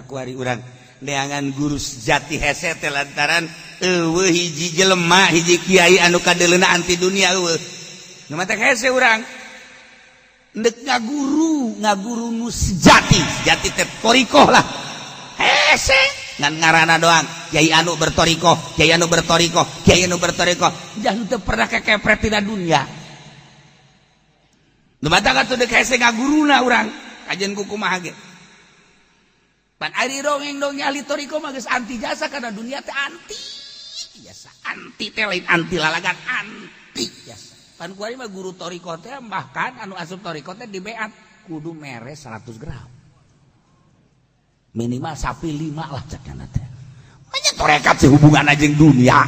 Kuari urang neangan guru sejati hese teh lantaran eueuh hiji jelema, hiji kiai anu kadeuleuna anti dunia eueuh. Nu matak hese urang ndek ngaguru, ngaguru nu sejati, sejati teh thoriqoh lah. Hese ngan ngaranna doang kiai anu berthoriqoh, kiai anu berthoriqoh, kiai anu berthoriqoh, jangan teu pernah kekepret tina dunia. Nu matak atuh deuk hese ngaguruna urang kajian ku kumaha ge. Pan ari dongeng dongeng ahli thoriqoh mah geus anti jasa karena dunia teh, anti jasa, anti teh lain anti lalagan, anti jasa. Pan kuari mah guru thoriqoh teh bahkan anu asup thoriqoh teh dibeat kudu mere 100 gram. Minimal sapi 5 lah cakna teh. Banyak torekat sih hubungan jeung dunia.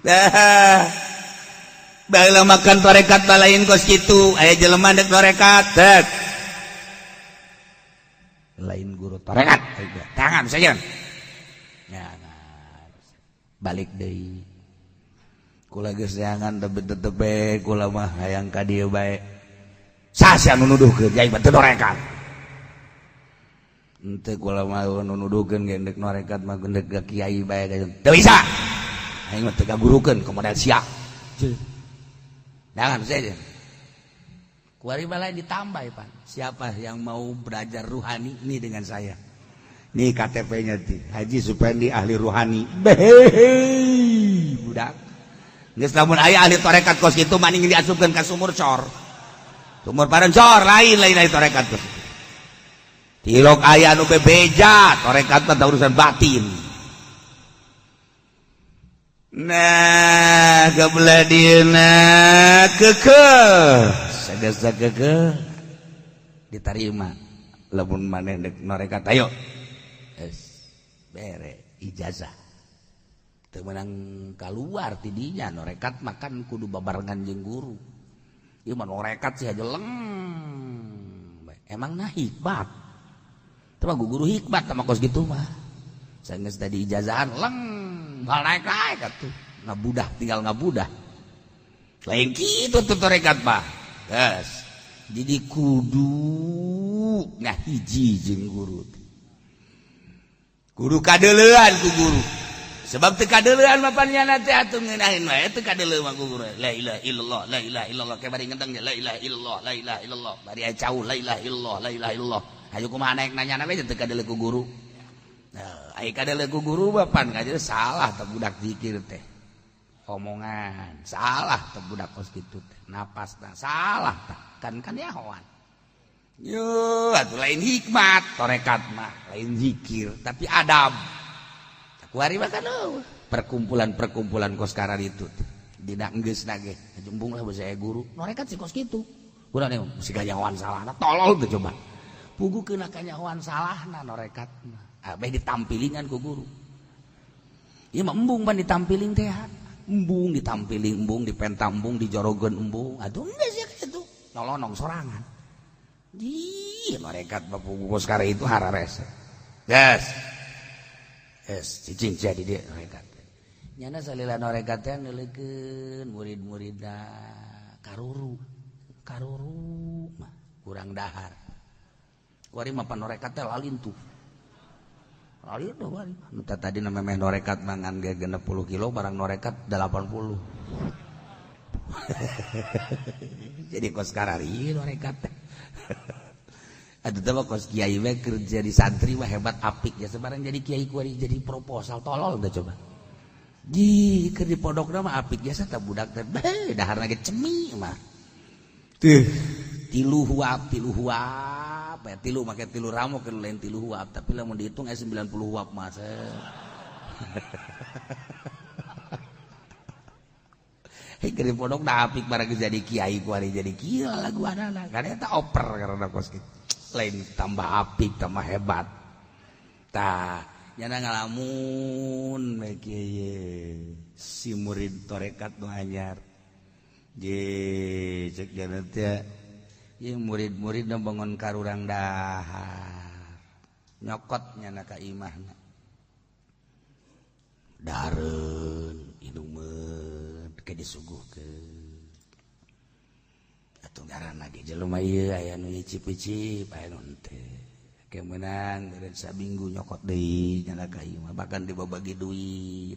Dah. Baheula makan torekat balain kos kitu, aya jelema dek torekat, dek. Lain guru torekat, tangan saja. Ya, balik deui. Kula geus neangan tebe-tebe kula mah hayang ka dieu bae. Saha anu nuduhkeun yai mah teu torekat? Henteu, kula mah nu nuduhkeun ge ndek norekat mah ndek ka kiai bae teu bisa. Aing mah teu gagurukeun ke model sia. Jangan saja. Kuari balai ditambah pan. Siapa yang mau belajar ruhani ini dengan saya? Nih KTP-nya ti. Haji Supendi ahli ruhani. Behehe, budak. Geus lamun aya ahli tarekat kos kitu maning diasupkeun ka sumur cor. Sumur parencor lain lain ahli tarekat kos. Tilok aya anu bebeja, tarekat mah urusan batin. Nah, kebelah dieuna kekeh sagasa kekeh diterima lamun maneh dek norekat ayo. Es bere ijazah. Teu meunang kaluar tidinya norekat makan kudu babarengan jeung guru. Ieu mah norekat sih aja leng. Emang nah hikmat. Teu mah guru hikmat sama kos gitu mah. Sanggeus tadi ijazahan leng, hal naik-naik atuh. Ngabudah tinggal ngabudah. Lain kitu tuh torekat mah. Yes. Jadi kudu ngahiji jeung guru. Kudu kadeuleuan ku guru. Sebab teu kadeuleuan mah pan nyana teh atuh ngeunaheun wae teu kadeuleuh mah ku guru. La ilaha illallah, la ilaha illallah ke bari ngenteng la ilaha illallah, la ilaha illallah. Bari aya cau la ilaha illallah, la ilaha illallah. Hayu kumaha naek nanyana we teu kadeuleuh ku guru. Nah, aya kadeuleuh ku guru mah pan ngajeun salah teh budak zikir teh. Omongan salah teh budak kos kitu teh. Napasna salah tah kan kan nyahoan. Yo, atuh lain hikmat torekat mah, lain zikir tapi adab. Kuari mah kan perkumpulan-perkumpulan kos karar itu tidak geus nage jembung lah saya guru norekat sih kos kitu. Urang nih mesti kanyahoan salahna tolol tuh coba. Pugu kena kanyahoan salahna norekat mah. Abeh ditampilingan ku guru. Ieu mah embung pan ditampiling teh. Embung ditampiling, embung dipentambung, dijorogeun embung. Atuh geus ya kitu. Nolonong sorangan. Di norekat mah pugu kos karar itu hararese. Yes. Yes, cicing jadi dia norekat. Nyana salila norekat teh neuleukeun murid-muridna karuru. Karuru mah kurang dahar. Kuari mah panorekat teh lalintuh. Lalintuh kuari. Nu tadi na memeh norekat mangan ge 60 kilo barang norekat 80. Jadi kos karari norekat teh. Atuh teh kos kiai we keur jadi santri mah hebat apik ya sebarang jadi kiai kuari jadi proposal tolol teh coba. Di keur di pondokna mah apik biasa teh budak teh beh daharna ge cemi mah. Tuh tilu huap ya tilu make tilu ramo keur lain tilu huap tapi lamun dihitung aya 90 huap mah. Hei keur di pondok da apik barang jadi kiai kuari jadi kieu laguanana kan eta oper karena kos kitu. Lain tambah apik tambah hebat tah nyana ngalamun we kieu si murid torekat nu anyar je cek jana teh ieu murid-murid nu bangun karurang dahar nyokot nyana ka imahna dareun inumeun ke disuguhkeun atuh ngaranna ge jelema ieu aya nu icip-icip aya nu henteu. Kayak menang dari saminggu nyokot deui nyana ka ieu mah, bahkan dibagi duit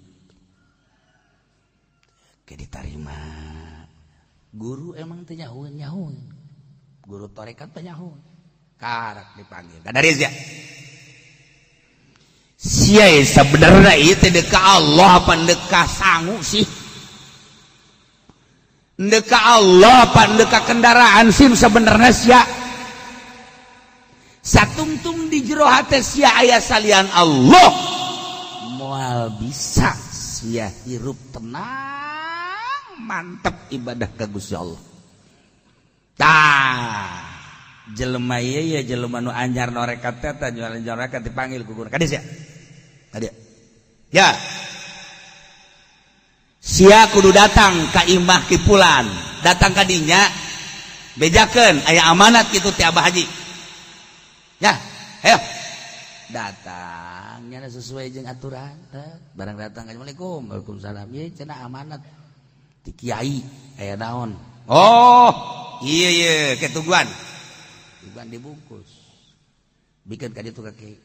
ke ditarima. Guru emang teu nyahueun nyahueun, guru tarekat teh nyahueun. Karak dipanggil ka sia sia sebenarnya ieu teh dek Allah apa dek sangu sih, dek Allah apa dek kendaraan sih sebenarnya sia? Satungtung di jero hate sia aya salian Allah, moal bisa sia hirup tenang, mantep ibadah ka Gusti Allah. Tah, jelema ieu ya, jelema nu anyar norekat teh, jualan norekat, dipanggil ku guru. Kadieu sia, kadieu ya, sia kudu datang ka imah Ki Pulan, datang ka dinya, bejakeun aya amanat kitu ti Abah Haji ya. Ayo datangnya sesuai jeung aturan. Barang datang, "Assalamualaikum." "Waalaikumsalam." "Ieu cenah amanat ti kiai, aya naon?" "Oh iya iya, ketungguan tungguan." Dibungkus, bikin ka ditu ka kiai,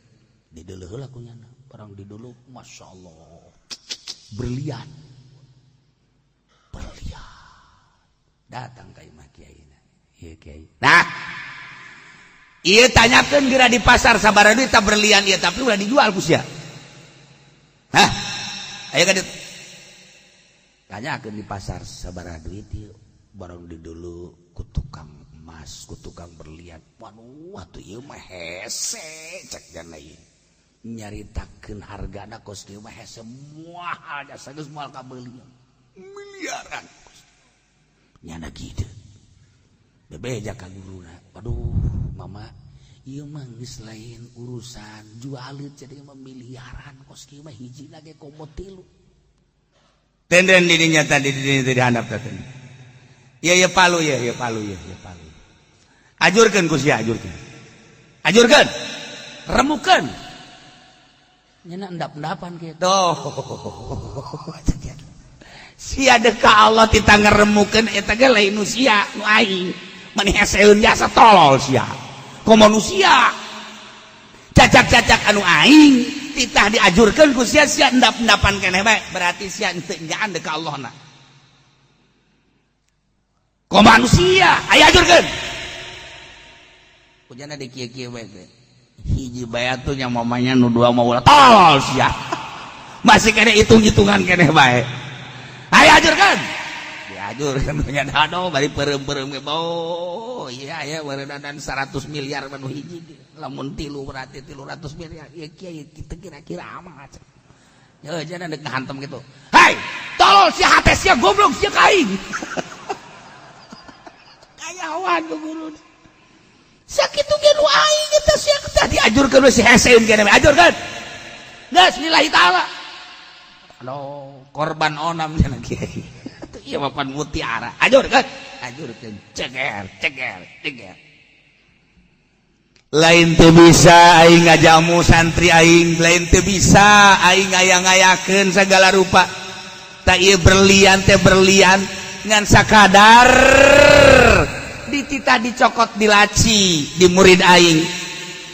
dideuleu heula ku nyana. Barang dideuleu, masya Allah, berlian berlian. Datang ka imah kiai. "Iya kiai, nah iya, tanyakan geura di pasar sabaraha duit berlian iya, tapi udah dijual ku sia. Hah? Ayo ka ditu. Tanyakeun di pasar sabaraha duit ieu." Barang dideuleu ku tukang emas, ku tukang berlian, "Waduh, atuh ieu mah hese," cek jana ieu. Nyaritakeun hargana kos kieu mah hese, moal jasa geus moal kabeuli. Miliaran. Nyana kitu. Bebeja ka guruna, "Waduh, mama, ieu mah geus lain urusan jualeun, jadi mah miliaran kos kieu mah, hiji lagi komo tilu." Tenden di dinya tadi, di dinya di handap teh. Iya iya, palu ya, iya palu ya, iya palu. Ajurkeun ku sia, ajurkeun. Ajurkeun. Remukeun. Nyana endap-endapan kitu. Sia deka Allah tita ngeremukeun eta ge lain nu sia, nu aing. Mani heseun jasa, tolol sia. Komo nu sia. Cacak-cacak anu aing titah diajurkeun ku sia, sia endap-endapan keneh bae, berarti sia henteu nyaan deka Allah na. Komo manusia, aya ajurkeun. Kujana di kieu-kieu bae teh. Hiji bae atuh nya mamanya, nu dua mah ulah, tolol sia. Masih kene hitung-hitungan keneh bae. Ayo ajurkeun. Diajurkeun nya, aduh, bari peureum-peureum ge bau. Iya aya dan 100 miliar mah nu hiji. Lamun tilu berarti 300 miliar. Ieu kiai kitu kira-kira amat. Ya jangan dek ngahantem gitu. "Hai, tolol sia, hate sia goblok sia ka aing." Kayawan ku guru. Sakitu ge nu aing eta sia teh diajurkeun we, si heseun keneh ajurkeun. Geus lillahi taala. Aduh, korban onam cenah kiai. Atuh ieu mah pan mutiara. Ajurkeun. Ajurkeun, ceger, ceger, ceger. Lain teu bisa aing ngajamu santri aing, lain teu bisa aing ngaya-ngayakeun segala rupa. Tak ieu berlian teh berlian ngan sakadar dititah dicokot di laci di murid aing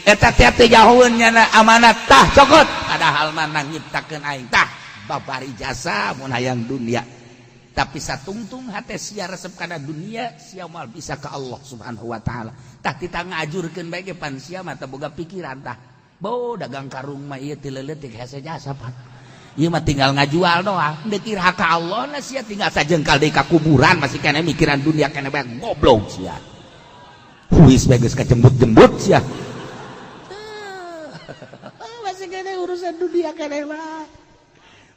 eta teh teh jauheun nyana amanat, tah cokot, padahal mana nyiptakeun aing. Tah, babari jasa mun hayang dunia, tapi satungtung hate sia resep kana dunia, sia moal bisa ke Allah Subhanahu wa taala. Tah, titah ngajurkeun bae ge pan sia mah teu boga pikiran. Tah, bo dagang karung mah ieu ti leuletik hese jasa, pan ieu mah tinggal ngajual doang. Deuk iraha ka Allah na sia? Tinggal sajengkal deui ka kuburan masih keneh mikiran dunia keneh bae, goblok sia. Huis bae geus kajembut-jembut sia masih keneh urusan dunia keneh mah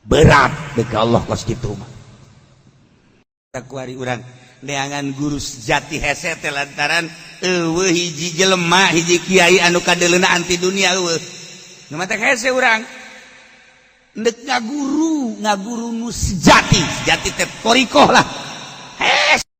berat. Deuk Allah kos kitu mah. Kuari urang neangan guru sejati hese teh lantaran euweuh hiji jelema, hiji kiai anu kadeuleuna anti dunia, euweuh. Nu matak hese urang ndek ngaguru, ngaguru nu sejati. Sejati teh thoriqoh lah. Hese.